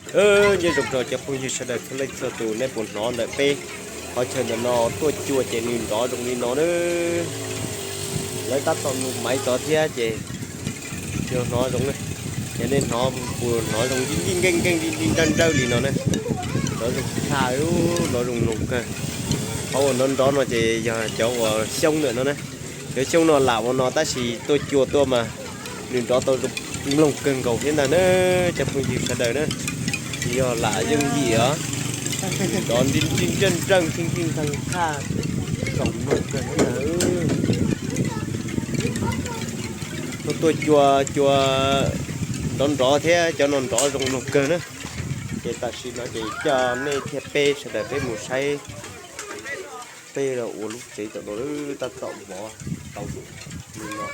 Nyob zoo rau cov phooj ywg sawv daws txhua leej txhua tus, nej puas hnov ntawm peb qhov chaw ntawm no tuaj cua ces nws nrov zoo li no na. Lawv tab tom nug maiv tod thiab ces yog hnov zoo na. Ces nej hnov puas hnov zoo nkeej nkeej nrawj nrawj li no na. Nrov zoo tshaj, nrov zoo mloog kawg. Qhov uas nrov nrov no ces yog cov uas xyoob ntawm no na. Cov xyoob no lam ua no tab sis tuaj cua tuaj mas nws nrov tau zoo mloog kawg nkaus thiab ntag na, cov phooj ywg sawv daws na. Yog lam yooj yim os, nrov nti nti nrawj nrawj nkeej nkeej tag tshaj, zoo mloog kawg thiab ntag. Tuaj tuaj cua cua nrov nrov thiab cov no nrov zoo mloog kawg na. Ces tam sim no ces coj nej thiab peb sawv daws peb mus saib peb los ua lub tsev tom no tab tom vov tau li no.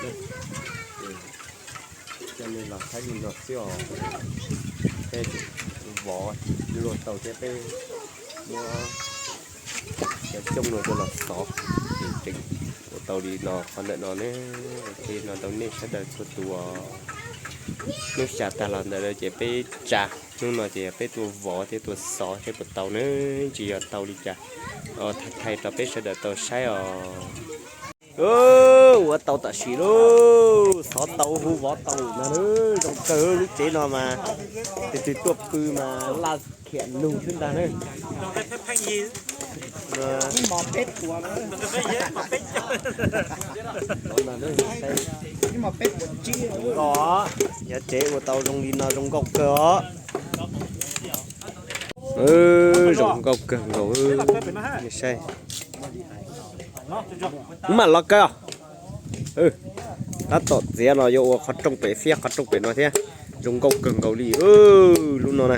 Coj nej los saib li no xwb os. Peb vov luag tau thiab peb muab cov xyoob no coj los xov, ces tseem ua tau li no qhov ntawm no ne. Ces no rau nej sawv daws txhua tus, hnub xya tag los ntawd ces peb tsa, hnub no ces peb tuaj vov thiab tuaj xov thiab puas tau ne, tsis yog tau li cas. Thaij thaij rau peb sawv daws tau saib os. Ua tau tam sim lauj, xov tau hu vov tau na. Zoo kawg lub tsev no mas, tus twg tuaj pw mas laj khiam lug xwb ntag na. Yog tsev ua tau zoo li no zoo nkauj kawg os. Zoo nkauj kawg nkaus. Saib, mam los kawg. Tab tom txiav los yuav ua qhov rooj pem, fiab qhov rooj pem no thiab. Zoo nkauj kawg nkaus li lub no na.